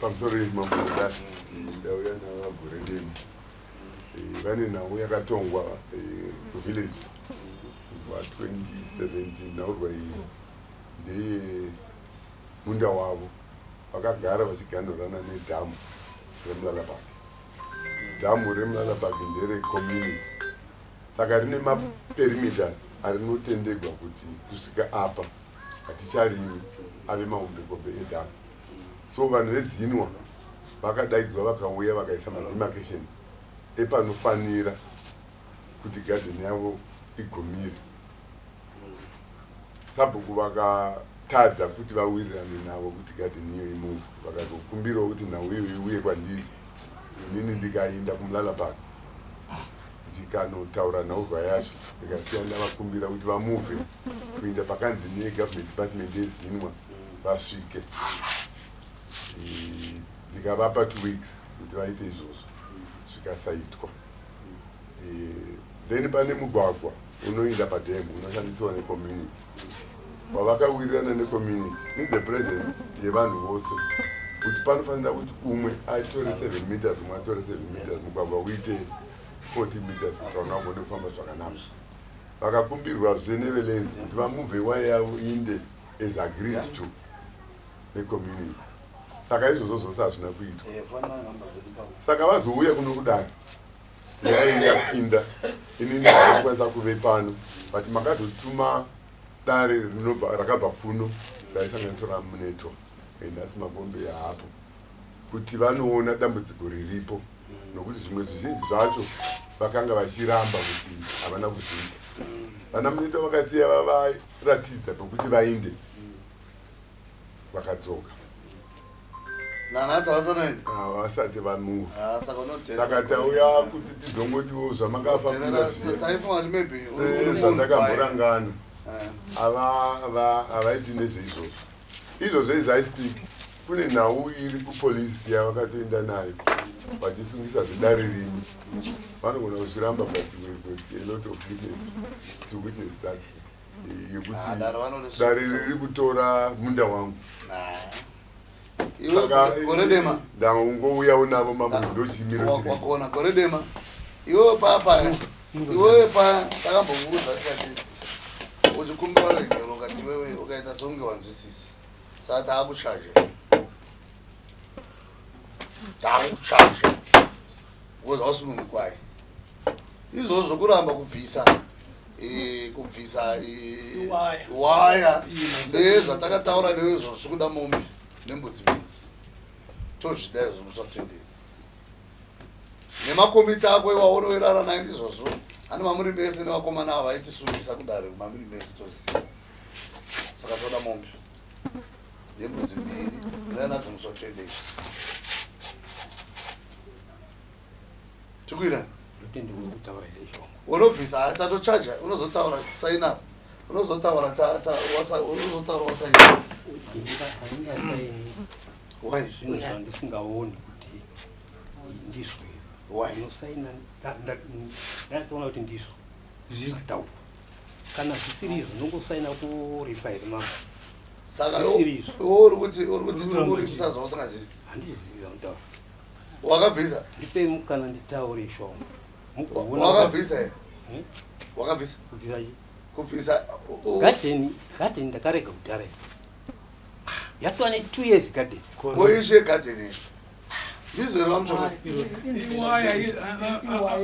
Pamusoro yemambo ndauya navagore dema. Vane nhau yakatongwa kuvillage kubva 2017. Nhaurwa iyi ndeye munda wavo, vakagara vachiganhurana nedhamu reMulalabak. Dhamu reMulalabak ndere community, saka rine maperimeters arinotendegwa kuti kusvika apa haticharimi, ave mahombekombe edhamu. So vanhu veZINWA vakadaidzwa, vakauya, vakaisa mademarcations epanofanira kuti gadheni yavo igumire. Sabhuku vakatadza kuti vawirirane navo kuti gadheni iyo imove. Vakazokumbirawo kuti nhau iyo iuye kwandiri inini. Ndikainda kuMulala Park, ndikanotaura nhaurwa yacho, ndikasiya ndavakumbira kuti vamove kuinda pakanzi negovernment department yeZINWA vasvike. Ndikavapa 2 weeks kuti vaite izvozvo, zvikasaitwa. Then pane mugwagwa unoinda padam unoshandisiwa necommunity, wavakawirirana necommunity in the presence yevanhu vose kuti panofanira kuti umwe atore 7 meters, umwe atore 7 meters, mugwagwa uite 40 meters kuti vanhu vagone kufamba zvakanaka. Vakakumbirwazve nevelands kuti vamove waya yavo inde as agreed to necommunity. Saka izvozvo zvose hazvina kuitwa. Saka vazouya kuno kudare, nyaya yapinda. Inini haikwanisa kuve pano, but makazotuma dare rinobva rakabva kuno raisanganisira Munetwa, nhasi Makombe haapo, kuti vanoona dambudziko riripo, nokuti zvimwe zvizhinji zvacho vakanga vachiramba kuti havana kuzviita. Vana Munetwa vakasiya vavaratidza pekuti vainde, vakadzoka. Nanhasi havasanaenda. Havasati vamuva. Ah, saka unodherera. Saka tauya kuti tizongotiwo zvamakafambira zviya. Taifunga kuti maybe sezvandakamborangana, havaiti nezveizvozvo. Izvozvo, as I speak, kune nhau iri kupolisi yavakatoenda nayo vachisungisa zvedare rimwe. Vanogona kuzviramba, but we've got a lot of witness to witness that, yekuti Ah, dare vanorisungisa. Dare riri kutora munda wangu. Iwe Gore Dema. Ndangouyawo navo, mambo, ndochimiro chiripo. Wagona, Gore Dema. Iwewe papa, iwewe pa takambokuudza tikati uchikumbira regero, ukati iwewe ukaita seunge wanzwisisa. Saka taakuchaja, taakuchaja because hausi munhu kwaye. Izvozvo zvokuramba kubvisa kubvisa Waya. Waya ndezvatakataura newe izvozvo, kuda mombe nembudzi mbiri, tozvida izvo, musatenderi nemakomiti ako iwawo unowerana naye. Ndizvozvo, ane mamuri mese nevakomana ava vaitisungisa kudare mamuri mese, toziva. Saka toda mombe nembudzi mbiri, uya nadzo musatenderi tikuira. Ndotenderwa kutaura here izvongo? Unobvisa, tatochaja. Unozotaura saina, unozotaura unozotaura wasaina. Handiasaini. Why? Zvinhu zvandisingaoni kuti ndizvo. Why? Ndinosaina ndatoona kuti ndizvo zvataurwa. Kana zvisiri izvo, ndongosaina kuripa here, mambo? Saka Zvisiri izvo. iwe uri kuti tirikuripisa zvausingazivi? Handizivi zvamutaura. Wakabvisa? Ndipei mukana nditaure ishongo, mugoona. Wakabvisa here? Eh? Wakabvisa? Kubvisa chi? Kubvisa Gadheni ndakarega kudhara iyi. Yatova ne2 years gadheni. Koishe gadheni ndizvo here, vamushoko? Iwaya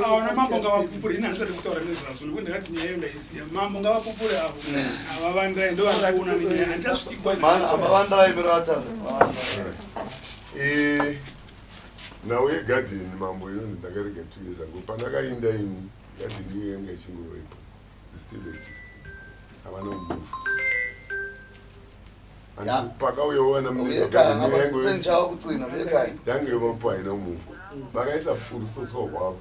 aona, mambo ngavapupure. Ini handisati kutaura nezvazvo nokuti ndakati nyaya iyo ndaisiya. Mambo ngavapupure avo, avavandai ndo vari kuona nenyaya, handichasvikwa. Amavandirai miro vatatu. Nhau yegadheni, mambo, inonzi ndakarega 2 years ago. Pandakainda ini, gadheni iyo yanga ichingovepo, still existing, havana kumove. Pakauyawo vana munetwa, Senchawa kucina vekai. Yange yovapo, haina kumove. Vakaisa rusotswa rwavo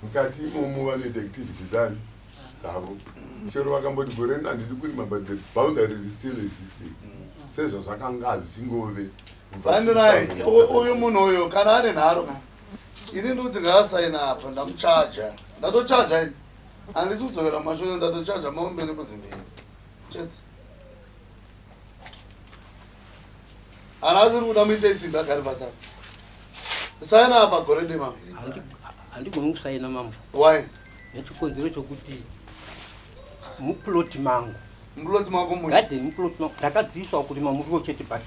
mukati imomo, vanoita activity dzani dzavo. Chero vakamboti gore rino handidi kurima, but the boundary is still existing sezvazvakanga zvichingove kubva Vandirai. 2007. Uyu munhu uyu kana ane nharo ka, ini ndikuti ngaasaina apa. Ndamuchaja, ndatochaja ini, handisi kudzokera mumashure. Ndatochaja mombe nembudzi mbiri chete. Ana asiri kuda muise simba agari pasi apa. Saina apa gore dema. Handigoni kusaina mambo. Why? Nechikonzero chokuti muplot mangu. Muplot mako muni. Garden muplot mangu ndakadziiswa kurima muriwo chete but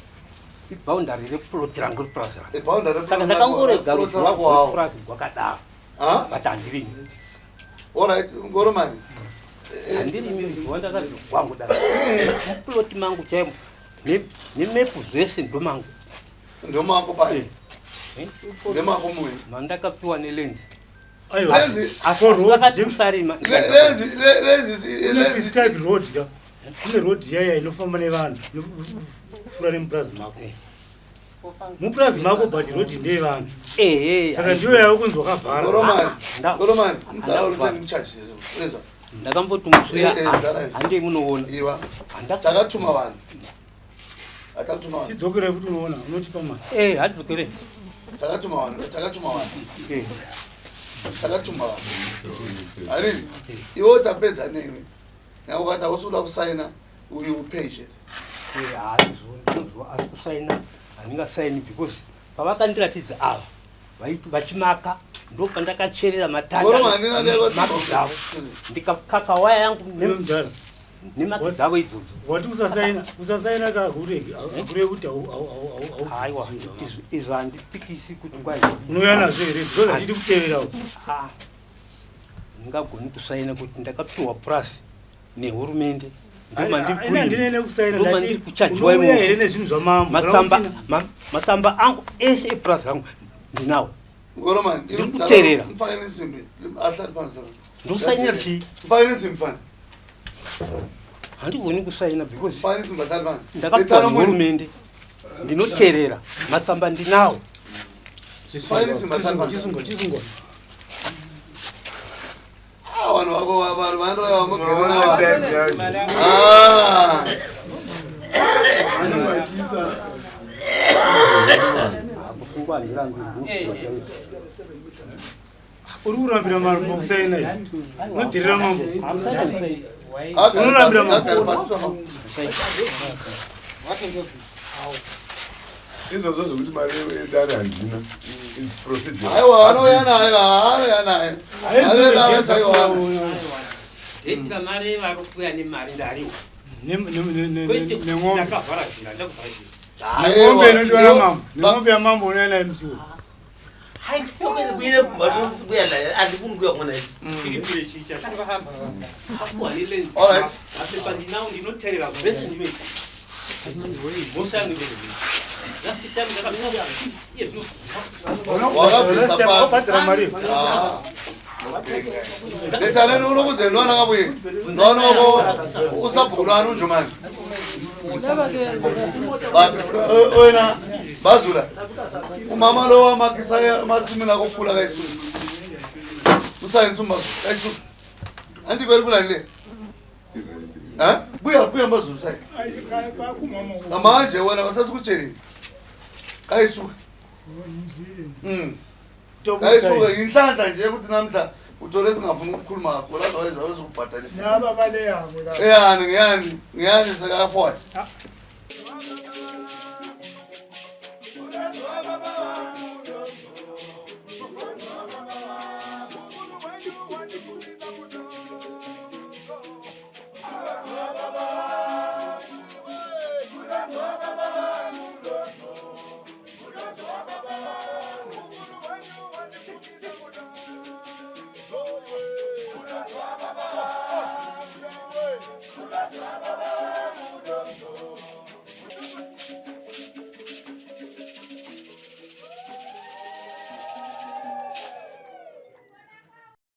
iboundary replot rangu repurazi rangu. Iboundary Saka ndakangorega rupurazi rwakadaro. But handirimi. Alright, ngoromani. Handirimi ruzhowa ndakazogwangu daro. Muplot mangu chaimo nemepu zvese ndomangu. Ndomako pai. Ndomako muni. Mandakapiwa nelenzi. Aiwa. Asi vakati musarima. Lenzi lenzi lenzi prescribe road ka. Kune road yaya inofamba nevanhu inofura nemupurazi mako. Mupurazi mako but road ndeyevanhu. Saka ndiyo yava kunzi wakavhara. Ngoromani. Ngoromani. Mudhara uri muchaji. Reza. Ndakamboti musuya handei munoona. Iwa. Takatuma vanhu. Takatuma vanhu. Tidzokerai futi unoona unotipa mari. Eh, hatidzokere. Takatuma vanhu. Takatuma vanhu. Eh. Takatuma vanhu. Hanini? Iwe tapedza newe. Nyangwe ukati hausi kuda kusaina uyu pay chete. Eh, haizvo ndinozwa asi kusaina handingasaini because pavakandiratidza ava vachimaka ndopandakacherera matanda maki dzavo ndikakaka waya yangu nemaki dzavo idzodzo. Wati usasaina usasaina ka hakuregi hakuregi kuti haiwa izvo handipikisi kuti kwai unouya nazvo here because hatidi kutevera ndingagoni kusaina kuti ndakapiwa purasi nehurumende ndomandiri kuchajiwa here nezvinhu zvamambo matsamba angu ese epurasi rangu ndinawo. Ngoromani, Ndiri kuteerera. Mfakeni insimbi. Ahlali phansi lapha. Ndikusainira chii? Mfakeni insimbi mfana. Handigoni kusaina because Mfakeni insimbi ahlali phansi. ndakapiwa nehurumende ndinoteerera matsamba ndinawo. Mfakeni insimbi ahlali phansi. Chisungwa chisungwa. Ah, vanhu vako vanhu vanoreva mugere navanhu. Ah. Uri kurambira mambo kusaina iyi. Unodherera mambo. Unorambira mambo. Agari pasi pamambo. Izvozvo zvekuti mari yedare handina is procedure. Aiwa, anouya nayo, anouya nayo. Anouya nayo chaiwa. Dheti ramari vari kuuya nemari ndariwa. Neng'ombe. Ndakavhara zvinhu, handakuvhara zvinhu. Neng'ombe inodiwa namambo. Neng'ombe yamambo unouya nayo musi uyu. Hayi, kubuyele kubuya la, andifuni kuya khona. Chiripire chii chacho? Hakuwa nelenzi. Alright. Mapepa ndinawo ndinoteerera zvese ndinoita. Mhosva yangu ndeye. Last time ndakapinda iye zvino Wakabvisa pa. Wabhadhara mari. Ah. Letaleni unokuze ndwana kabuye. Ndwana wako usabhuku lwani unjumani. Bapi wena bazula. Umama lo wamakisa masimini akokula kayisuka. Usayenza umazulu kayisuka. Andikweli kulani le. Eh? Buya buya mazulu sayi. Manje wena basasikutsheli. Kayisuka. Kayisuka inhlanhla nje ukuthi namhla uthole singafuni ukukhuluma kakhulu otherwise awezukubhadalisa. Laba baleyabo la. Eyani ngiyani ngiyani seka forward.